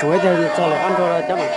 Kuv ib tug txog lawm qab nrog cov mas.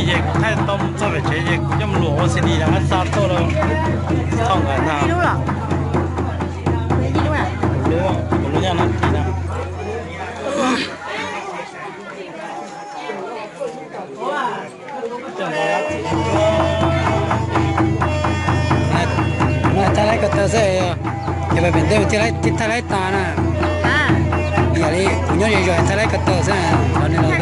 Ces kuv thaij tau mus txog pem tsev ces kuv coj mus luam ua C D los hab xa tuaj rau thaum nkawd ntag. Kuv lub, kuv lub nyob no tid na. Thaij laib ko taw xwb, ces pem ntej thiaj thaij laib tas na. Yam li kuv nyob ze zos thaij laib ko taw xwb, los ne los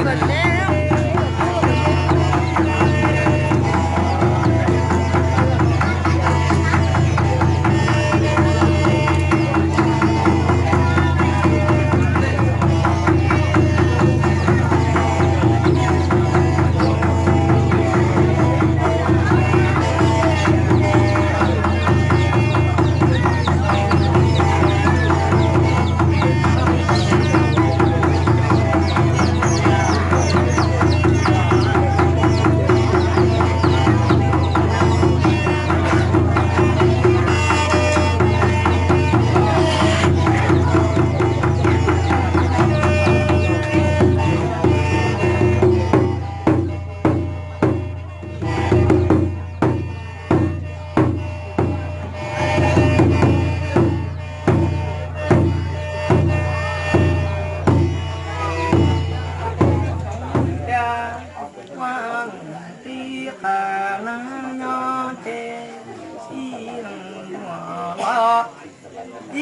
Tib qha neeg nyob ces ib leeg muaj los,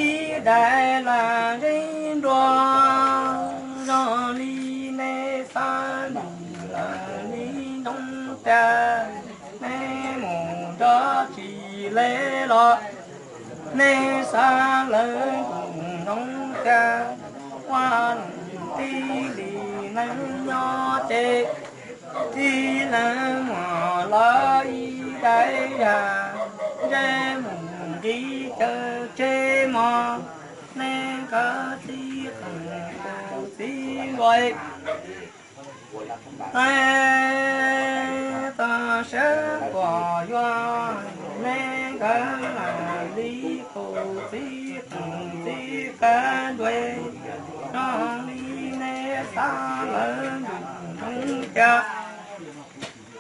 ib daim laj zeeb nruas zoo li nej xav nws lawm li ntsoov tiag. Nej mus nrov tsis le los, nej xav lawm kuv ntsoov tiag. Ua tib li neeg nyob ces ib leeg muaj los, ib daim yaj ntsej mus nqis caw tsheb mos. neb nkawd txij qees kuv txij nkaus. Txoj sia tuaj yuav neb nkawd lam li kuv txij qees txij kab ntuj, zoo li neb xav lawv ntuj zoo tiag.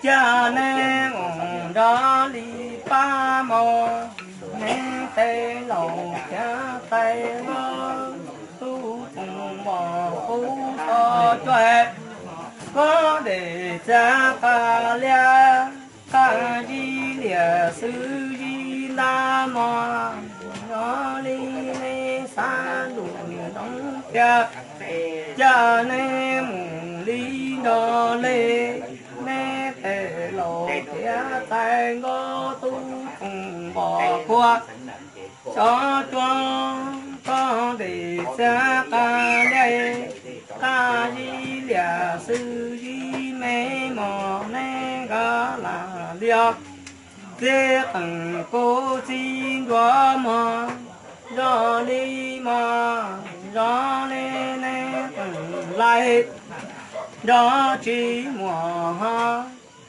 Cia neb mus nrog li pab mos, neb tej laus thiab tais nkauj, tub koom mos qub txhos caug, kob dej txhab qab liab, qab zib liam xwb zib ntab mos, zoo li neb xav ntuj zoo tiag. Cia neb mus li nrog li, neb tej laus thiab tais nkauj, tub koom mos qub txhos caug, kob dej txhab qab liab, qab zib liam xwb zib me mos, neb nkawd lam li os. Txij qees kuv txij nkaus mos, zoo li mos, zoo li neb qees laij, nrog tsis muaj ho,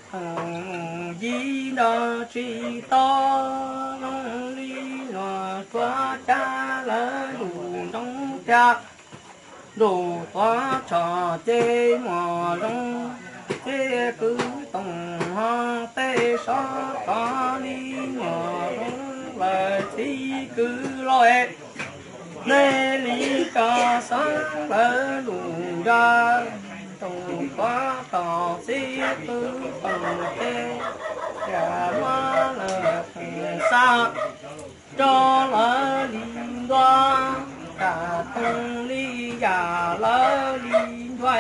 qees yib nrog tsis tau, zoo li luag tsuas cab lawv ntuj zoo tiag. Ntuj tuaj tshom ces muaj zoo, ces kwv toom ho tej sov tod li muaj zoo lawm txiv kwv laus. Nej li cov xeeb lawv lus nra, ntuj tuaj tshom txiv kwv toom ces, cas muab lawv pheej xa rau lawv li ntua, cas toog li yam lawv li ntua,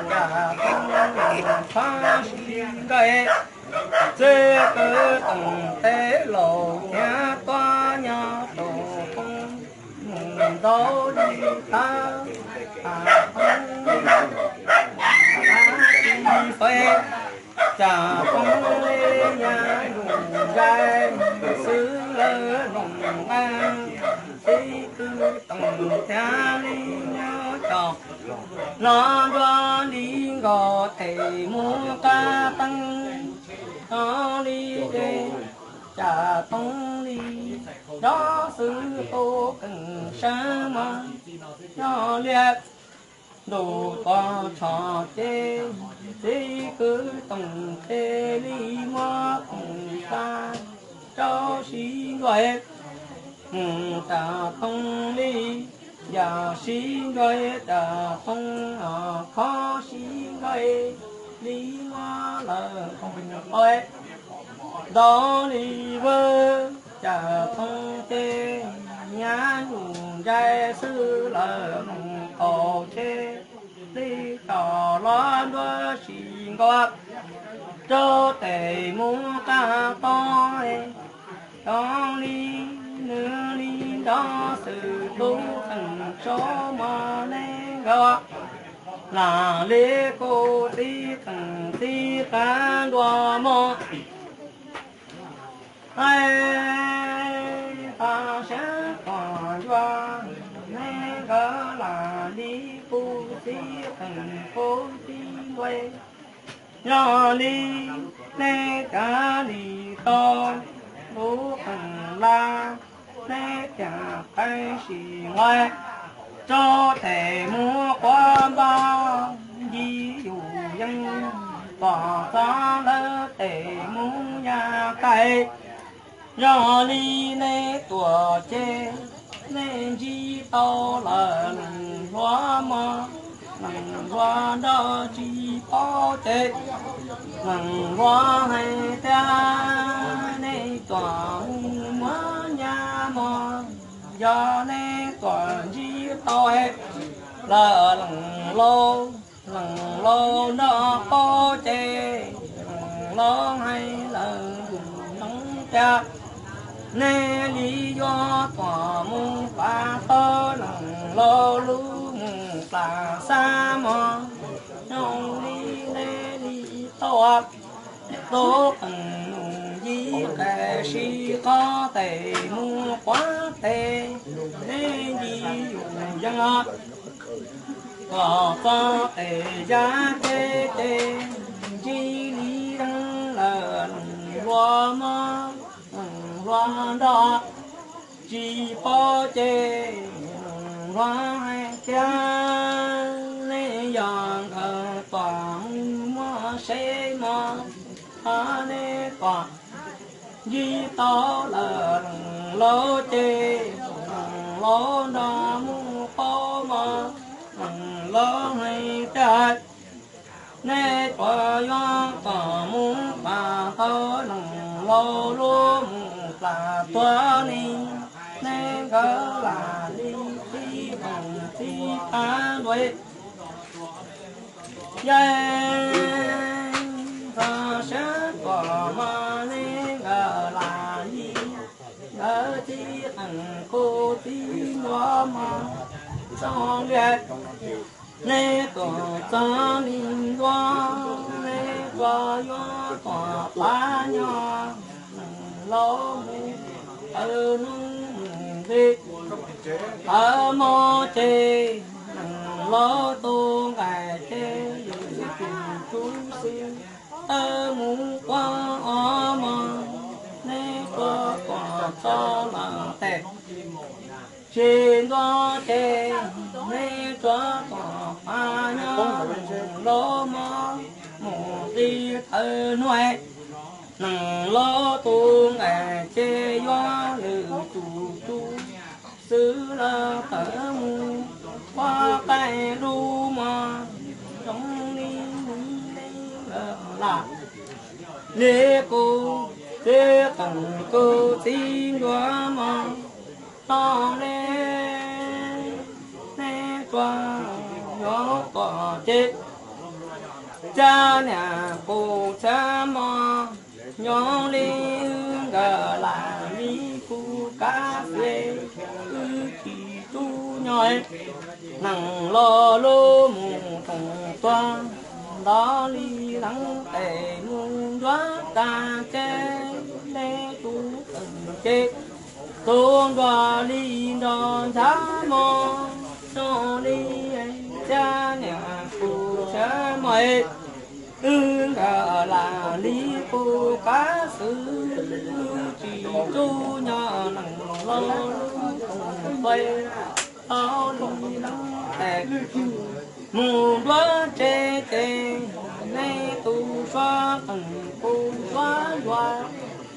cas toog li txhob sib nqa. Txiv kwv toom tej laus thiab tuaj nyob rau poob, mus ntau li tag, cas toog li tsis fais, cas toog li nyab ntuj ntsais xwb lawv noo nqeeb. Txiv kwv toom thiaj li nyob cov los nruab li nkaus tes mus qab teeb, zoo li dej, cas toog li nrov xwb tub keem sab mas, yog liab ntuj tuaj tshom ces, txiv kwv toom ces li muab koom xa rau sib nrua, mus cas toog li, yam sib nrua cas toog, khob sib nrua li muab lawv koom ua ntau li vwm, cas toog ces nyab ntuj ntsais xwb lawv mus qaum tsheb li cov los nruab si nkaus rau tes mus qab tod, zoo li nws li nrov xwb tub keem sab mas, nej nkawd lam li kuv txiv keem txiv qab ntua mos. Hais txoj sia tuaj yuav, nej nkawd lam li kuv txiv keem kuv txiv ntua, yog li nej cas li tau lub qeej laj, nej thiaj qab sim nqa rau tes mus quav npab, ncig yus yeeb tom txog lawv tes mus ya kais. Yog li nej tuaj ces nej ntsib tau lawv leej hluas mos, leej hluas nrog tsis paub ces leej hluas hais tias nej tuaj mus muab nyab mos, yog nej tuaj ntsib tau lawv leej laus, leej laus nrog paub ces leej laus hais lawv ntuj zoo tiag. Nej li yuav tuaj mus pab tau leej laus lub mus plam xab mos, zoo li nej li tau tub qeej nus Nqaij sib qhov tes mus quav tes, neb nci yus yeej kom txog tes yaj teb ces ntsib li deev lawm leej hluas mog, leej hluas nrog tsis paub ces leej hluas hais tias neb yog nkawd tuam mus muab seb mog, ho neb tuam ntsib tau lawm leej laus ces leej laus nrog mus paub mog, leej laus hais tias neb tsuas yuav kom mus plam tau leej laus lub mus plam tuag ne, neb nkawd lam li txij qeej txij qab ntuj. Yog txog sab tom no neb nkawd lam li nkawd txij qeej qus txij ntuj mog, txog li neb tuam txog li ntuj, neb tsuas yuav tuam pab nyob, leej laus mus qhov hnub mus nti qhov hmo ces leej laus tus nqaij ces lwm tus tub xwb tawm mus quaj ob hmos, neb tsuas tuam txog lawm tes tsis ntuj ces neb tsuas tuam pab nyob, leej laus mob mus nti qhov hnub, leej laus tus nqaij ces yuav lwm tus tub xwb lawm tawm mus quaj qaij lub mog, zoo li neb nkawd lam li qus txij qeej qus txij ntuj mog, no ne neb tsuas yuav tuam ces cab niam qus cab mog, nyob li wb nkawd lam li kuv kab xwb, wb tsis tub nyob. Neeg los lub mus toom tuag, nto li leev tes mus nruab tag ces neb tub qeej ces tub nruab li nrog ntshav mog, zoo li cab niam qus cab mog, wb nkawd lam li kuv kab xwb, tsis tub nyob. Neeg los lub toom tuag, nto li leev tes mus nruab tsev ces neb tus suav qeej qus suav nruab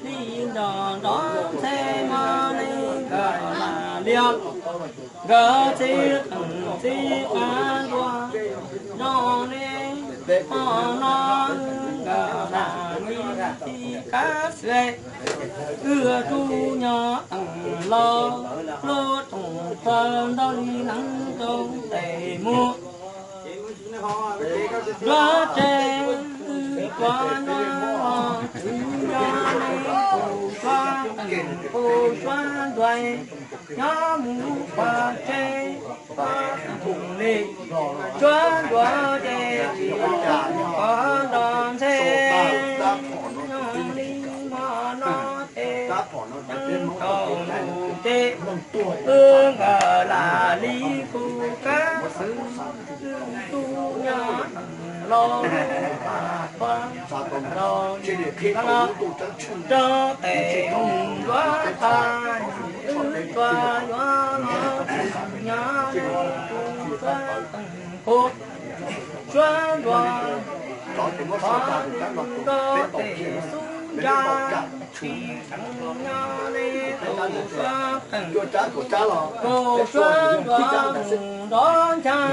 li nrog nrov ntxhe mog, neb nkawd lam li nkawd txij qeej txij qab ntuj, zoo li hmo no nkawd lam li tsis kab xwb, wb tub nyob. Neeg los lub toom tuag, nto li leev rau tes mus nruab tsev, wb tsuas nyob los twb nyob, neb tus suav qeej qus suav nruab nyob mus pem tsev, pem li suav nruab ces tsis pom nrov ntxhe, zoo li hmo no ces yeej tau mus ces wb nkawd lam li kuv kab xwb, wb tub nyob. Los lub pas tuag, nto li leev rau tes mus nruab tag, wb tsuas yuav los nyob, neb tus suav qeej qus suav nruab, qhov nto tes xub ntsab, tsis tseem nyob, neb tus suav qeej qus suav nruab mus nrov ntshav,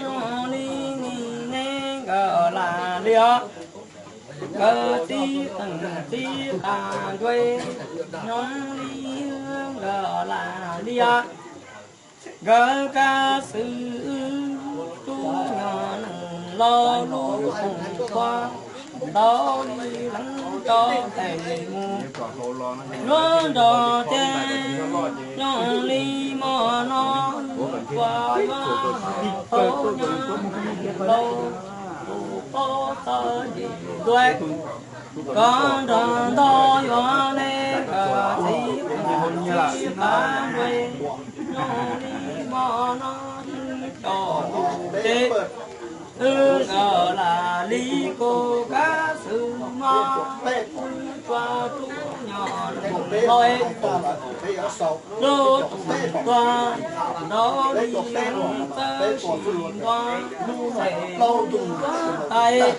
zoo li neb nkawd lam li nkawd txij qeej txij qab ntuj, zoo li nkawd lam li nkawd kab xwb, wb tub nyob. Neeg los lub toom tuag, nto li leev rau tes mus nruab nrog ces, zoo li hmo no wb tsuas yuav los tau nyob, tus pab txawj dim ntuj. Koj nrog ntau yuav nej nkawd txiv txib qav nrues, nyob li mog no coj tus teb, wb nkawd lam li kuj kav xwm mog, wb tsuas rub nyob loj lub tus tuag, nrov li txawj sim ntua, tus tais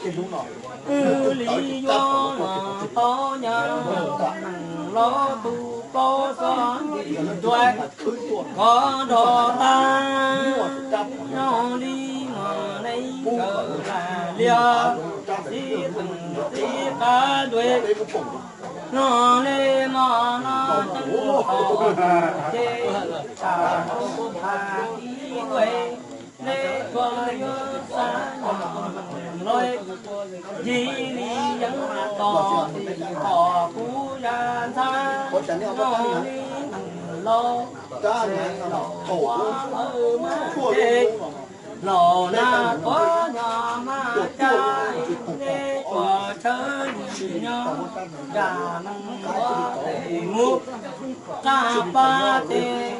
wb li yuav los tau nyob, los tus plaub xov ntim ntuav, koj nrog tag nyob li mog nej nkawd lam liag, txiv txeem txiv qav nrues, nyob li mog no ceeb tau ces tas tus tas ib ue, nej tsuas yuav xav nyob loj, yig li yeeb tos tim qhov kuv ya ntxhab, nyob li neeg laus, laus ua lawv mas ces laus na tuaj nyob mas cas, nej tsuas tshawb nyob, cas neeg ua tes mus qab pab ces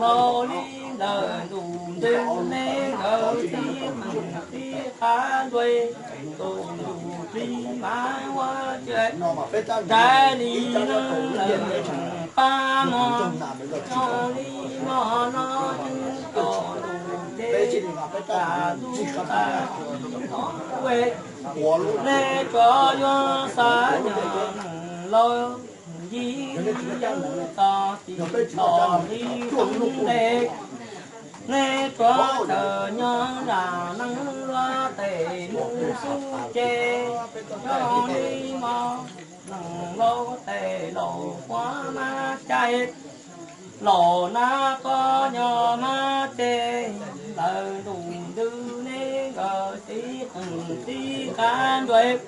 laus li ntawm ntuj ntws, nej nkawd txiv txeem txiv qav nrues, tus ntuj plig mas ua cia, rais li neeg lawv tseem pab mog, nyob li mog no ceeb tau tus teb, tas tus tas no ue, nej tsuas yuav xav nyob neeg laus, yig li yeeb tos tim qhov li roob ntej, nej tsuas txawm nyob nram neeg luag tes mus xub ces, nyob li mog neeg laus tes laus ua mas cas, laus na tuaj nyob mas ces, lawv ntuj ntws, nej nkawd txiv txeem txiv qav nrues,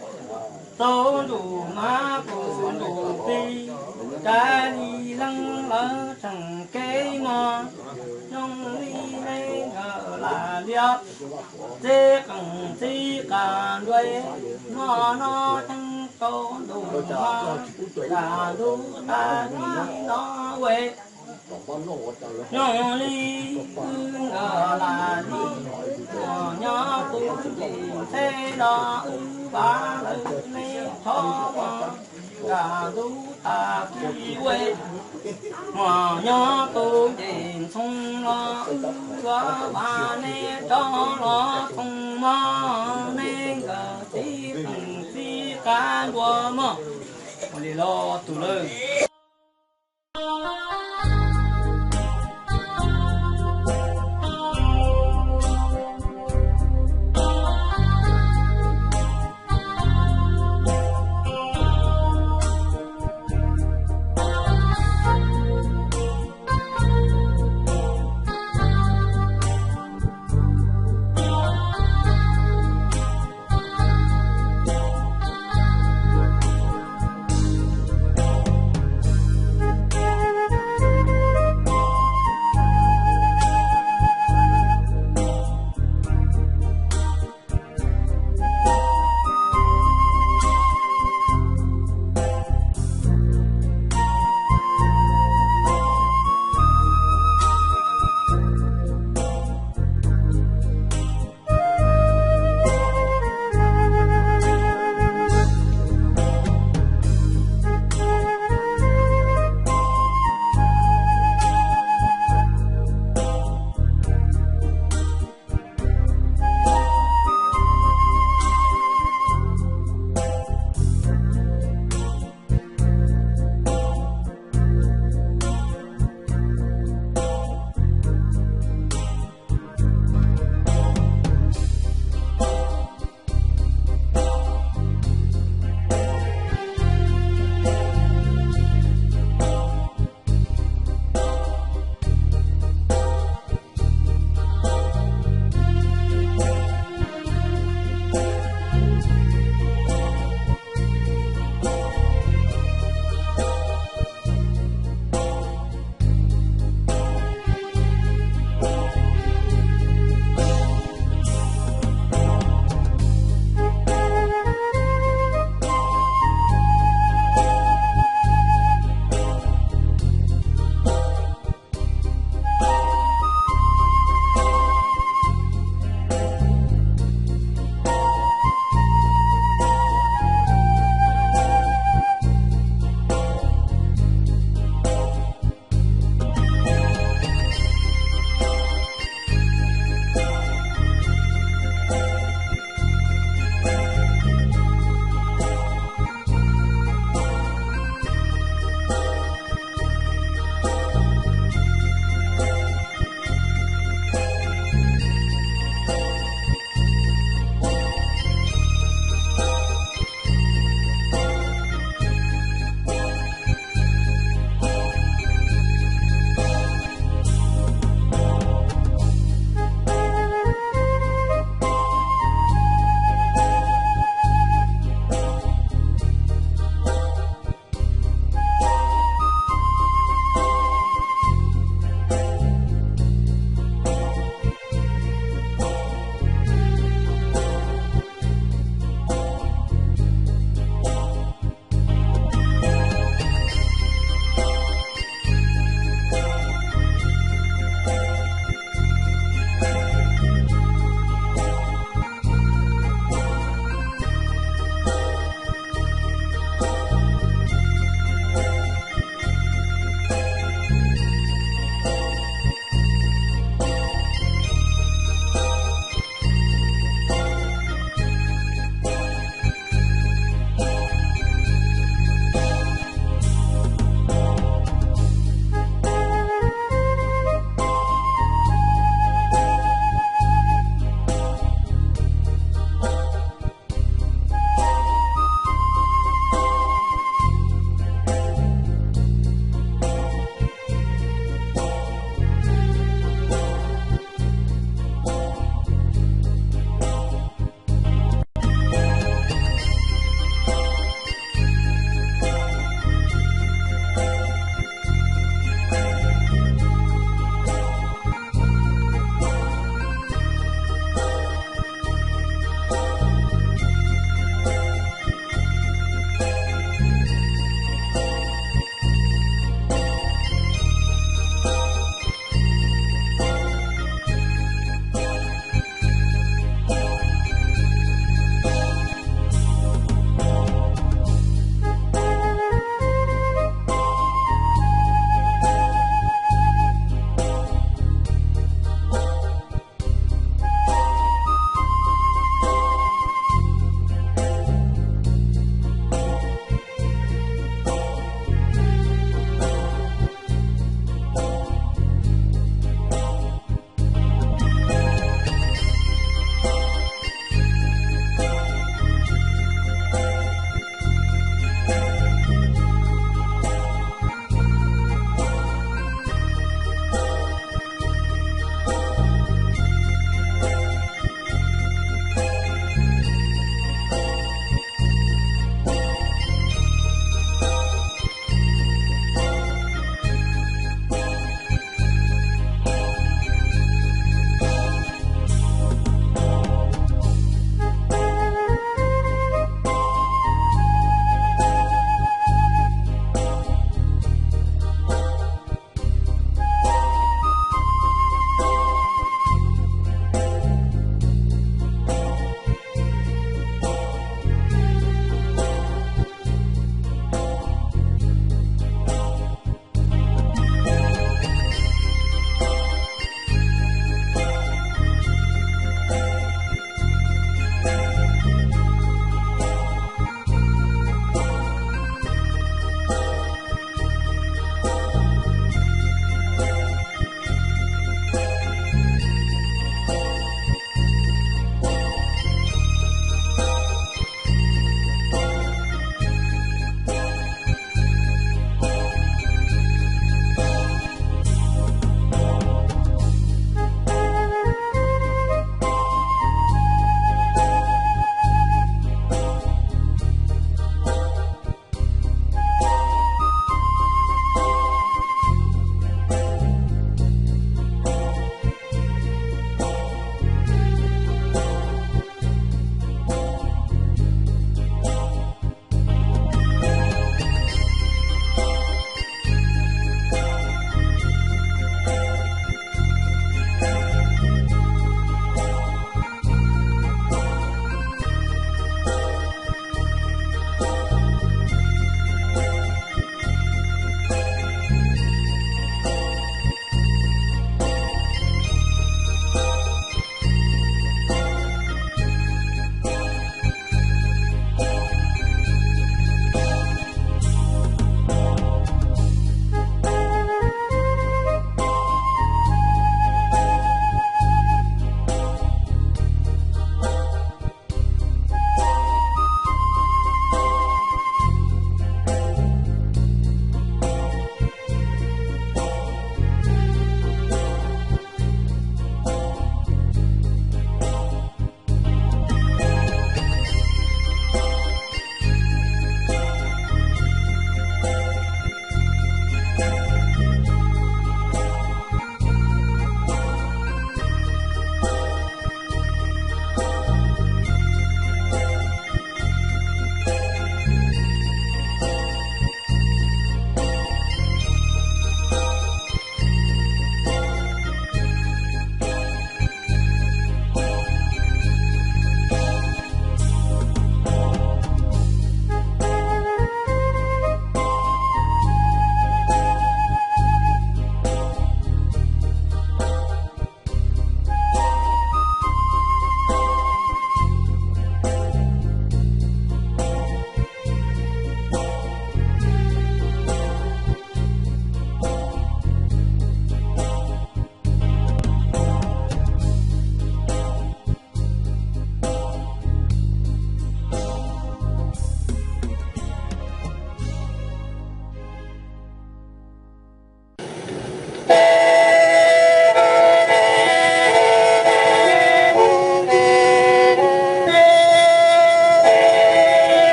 tau ntuj mas kuj ntuj plig, rais li leej lawv tseem kev mog, nyob li nej nkawd lam liag, txiv txeem txiv qav nrues, mog no ceeb tau ntuj mog, tas ntuj tas li no ue, nyob li wb nkawd lam li, mog nyob tus ntim teb los wb vam lawv nej txhob mog, tas ntuj tas li ue, mog nyob tus ntim ntxhoo los wb vam nej tso los txhoov mog, nej nkawd txiv txeem txiv qav nrues mog. Ua li los tus lawm.